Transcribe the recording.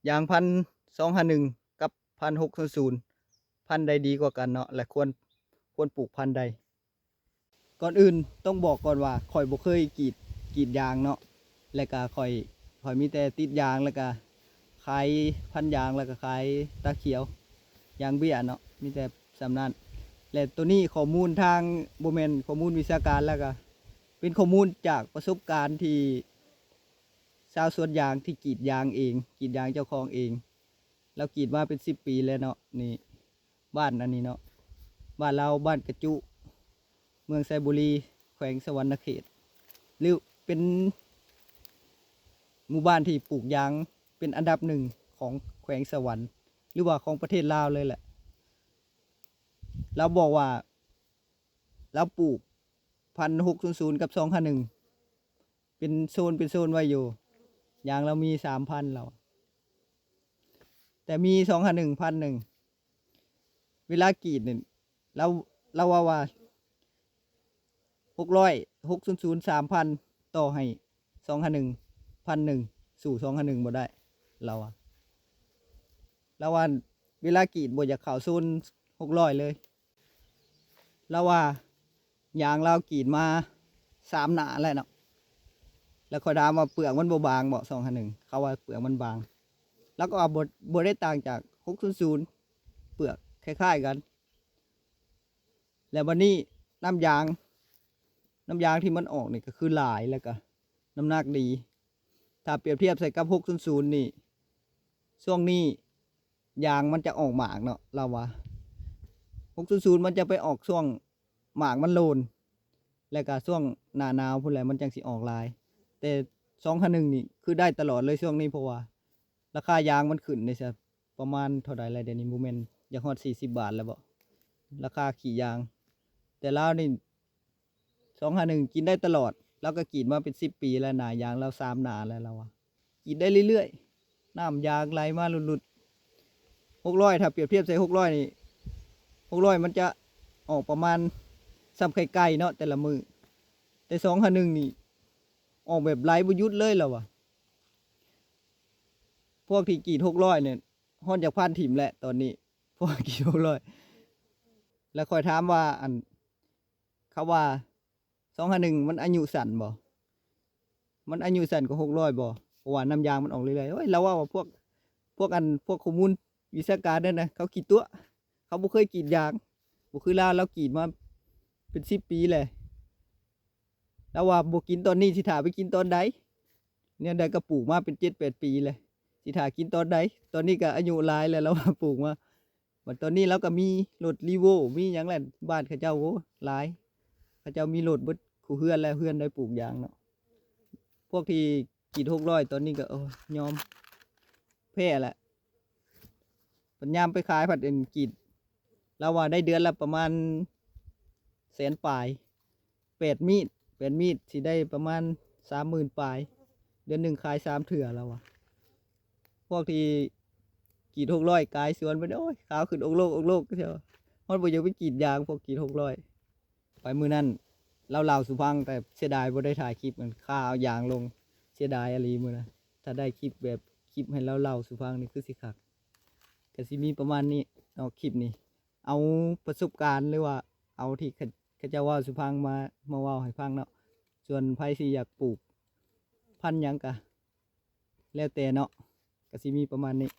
ຢາງພັນສອງຫ້າໜຶ່ງກັບພັນຫົກສູນສູນ ພັນໃດດີກວ່າກັນເນາະ ແລະ ຄວນ ຄວນປູກພັນໃດ? ກ່ອນອື່ນຕ້ອງບອກກ່ອນວ່າ ຂ້ອຍບໍ່ເຄີຍກຣີດ ກຣີດຢາງເນາະ ແລະກະຂ້ອຍ ຂ້ອຍມີແຕ່ຕິດຢາງ ແລະກະຂາຍພັນຢາງ ແລະກະຂາຍຕາຂຽວ ຢາງເບ້ຍເນາະ ມີແຕ່ສ່ຳນັ້ນ. ແລະໂຕນີ້ຂໍ້ມູນທາງ ບໍ່ແມ່ນຂໍ້ມູນວິຊາການ ແລະກະເປັນຂໍ້ມູນຈາກປະສົບການທີ່ຊາວສວນຢາງທີ່ກຣີດຢາງເອງ ກຣີດຢາງເຈົ້າຂອງເອງ ລາວກຣີດມາເປັນສິບປີແລ້ວເນາະ. ນີ້ ບ້ານອັນນີ້ເນາະ ບ້ານລາວ ບ້ານກະຈຸ ເມືອງໄຊບູລີ ແຂວງສະຫວັນນະເຂດ ຫຼືເປັນໝູ່ບ້ານທີ່ປູກຢາງເປັນອັນດັບໜຶ່ງຂອງແຂວງສະຫວັນ ຫຼືວ່າຂອງປະເທດລາວເລີຍແຫຼະ. ລາວບອກວ່າ ລາວປູກພັນຫົກສູນສູນກັບສອງຫ້າໜຶ່ງ ເປັນໂຊນ ເປັນໂຊນໄວ້ຢູ່ ຢາງລາວມີສາມພັນ ລາວ ແຕ່ມີສອງຫ້າໜຶ່ງພັນໜຶ່ງ ເວລາກຣີດນີ້ ລາວ ລາວເວົ້າວ່າ ຫົກຮ້ອຍ ຫົກສູນສູນ ສາມພັນ ຕໍ່ໃຫ້ສອງຫ້າໜຶ່ງ ພັນໜຶ່ງ ສູ້ສອງຫ້າໜຶ່ງບໍ່ໄດ້ ລາວວ່າ ລາວວ່າເວລາກຣີດບໍ່ຢາກເຂົ້າໂຊນຫົກຮ້ອຍເລີຍ. ລາວວ່າຢາງລາວກຣີດມາສາມໜ້າແລ້ວເນາະ ແລ້ວຂ້ອຍຖາມວ່າເປືອກມັນບໍ່ບາງບໍ່ ສອງຫ້າໜຶ່ງ ເຂົາວ່າເປືອກມັນບາງ ລາວກໍວ່າບໍ່ ບໍ່ໄດ້ຕ່າງຈາກຫົກສູນສູນ ເປືອກຄ້າຍໆກັນ. ແລ້ວບັດນີ້ນ້ຳຢາງ ນ້ຳຢາງທີ່ມັນອອກນີ້ກໍຄືຫຼາຍ ແລ້ວກໍນ້ຳໜັກດີ ຖ້າປຽບທຽບໃສ່ກັບຫົກສູນສູນນີ້ ຊ່ວງນີ້ຢາງມັນຈະອອກໝາກເນາະ ລາວວ່າຫົກສູນສູນມັນຈະໄປອອກຊ່ວງໝາກມັນໂລນ ແລ້ວກໍຊ່ວງໜ້າໜາວພຸ້ນແຫຼະ ມັນຈັ່ງຊິອອກຫຼາຍ ແຕ່ສອງຫ້າໜຶ່ງນີ້ຄືໄດ້ຕະຫຼອດເລີຍຊ່ວງນີ້ ເພາະວ່າລາຄາຢາງມັນຂຶ້ນເດ້ຊະ ປະມານເທົ່າໃດແລ້ວ ດຽວນີ້ບໍ່ແມ່ນຢາກຮອດສີ່ສິບບາດແລ້ວບໍ ລາຄາຂີ້ຢາງ. ແຕ່ລາວນີ້ ສອງຫ້າໜຶ່ງກິນໄດ້ຕະຫຼອດ ລາວກໍກຣີດມາເປັນສິບປີແລ້ວ ໜ້າຢາງລາວສາມໜ້າແລ້ວ ລາວວ່າກຣີດໄດ້ເລື້ອຍໆ ນ້ຳຢາງໄຫຼມາຫຼຸດໆ. ຫົກຮ້ອຍ ຖ້າປຽບທຽບໃສ່ຫົກຮ້ອຍນີ້ ຫົກຮ້ອຍມັນຈະອອກປະມານສ່ຳໄຂ່ໄກ່ເນາະ ແຕ່ລະມື້ ແຕ່ສອງຫ້າໜຶ່ງນີ້ອອກແບບໄຫຼບໍ່ຢຸດເລີຍ ລາວວ່າ. ພວກທີ່ກຣີດຫົກຮ້ອຍນີ້ ຮອດຢາກພັນຖິ້ມແຫຼະຕອນນີ້ ພວກກຣີດຫົກຮ້ອຍ ແລ້ວຂ້ອຍຖາມວ່າ ອັນ ເຂົາວ່າສອງຫ້າໜຶ່ງມັນອາຍຸສັ້ນບໍ່ ມັນອາຍຸສັ້ນກວ່າຫົກຮ້ອຍບໍ່ ເພາະວ່ານ້ຳຢາງມັນອອກເລື້ອຍໆ. ໂອ້ຍ ລາວເວົ້າວ່າພວກ ພວກ ອັນ ພວກຂໍ້ມູນວິຊາການນັ້ນນະ ເຂົາຂີ້ຕົວະ ເຂົາບໍ່ເຄີຍກຣີດຢາງ ບໍ່ຄືລາວ ລາວກຣີດມາເປັນສິບປີແລ້ວ. ລາວວ່າບໍ່ກິນຕອນນີ້ ຊິຖ້າໄປກິນຕອນໃດ ແນວໃດກໍປູກມາເປັນເຈັດແປດປີແລ້ວ ຊິຖ້າກິນຕອນໃດ ຕອນນີ້ກໍອາຍຸຫຼາຍແລ້ວ ລາວວ່າປູກມາ. ບັດຕອນນີ້ລາວກໍມີລົດ Revo ມີຫຍັງແຫຼະ ບ້ານເຂົາເຈົ້າ ໂອ້ ຫຼາຍ ເຂົາເຈົ້າມີລົດເບິດຄູ່ເຮືອນແລ້ວ ເຮືອນໃດປູກຢາງເນາະ. ພວກທີ່ກຣີດຫົກຮ້ອຍຕອນນີ້ກໍ ໂອ້ ຍອມແພ້ແຫຼະ. ບັດຍາມໄປຂາຍພັດອັນກຣີດ ລາວວ່າໄດ້ເດືອນລະປະມານແສນປາຍ ແປດມີດ ແປດມີດຊິໄດ້ປະມານສາມໝື່ນປາຍ ເດືອນໜຶ່ງຂາຍສາມເທື່ອ ລາວວ່າ. ພວກທີ່ກຣີດຫົກຮ້ອຍກາຍສວນໄປ ໂອ້ຍ ຂາວຂຶ້ນອົກໂລກອົກໂລກ ເຈົ້າ ຮອດບໍ່ຢາກໄປກຣີດຢາງ ພວກກຣີດຫົກຮ້ອຍ. ໄປມື້ນັ້ນລາວເລົ່າສູ່ຟັງ ແຕ່ເສຍດາຍບໍ່ໄດ້ຖ່າຍຄລິບ ມັນຄາເອົາຢາງລົງ ເສຍດາຍອີ່ຫຼີມື້ນັ້ນ. ຖ້າໄດ້ຄລິບແບບ ຄລິບໃຫ້ລາວເລົ່າສູ່ຟັງນີ້ຄືຊິຄັກ. ກໍຊິມີປະມານນີ້ເນາະ ຄລິບນີ້ ເອົາປະສົບການ ຫຼືວ່າເອົາທີ່ເຂົາ ເຂົາເຈົ້າເວົ້າສູ່ຟັງມາ ມາເວົ້າໃຫ້ຟັງເນາະ. ສ່ວນໃຜຊິຢາກປູກພັນຫຍັງກະແລ້ວແຕ່ເນາະ ກະຊິມີປະມານນີ້.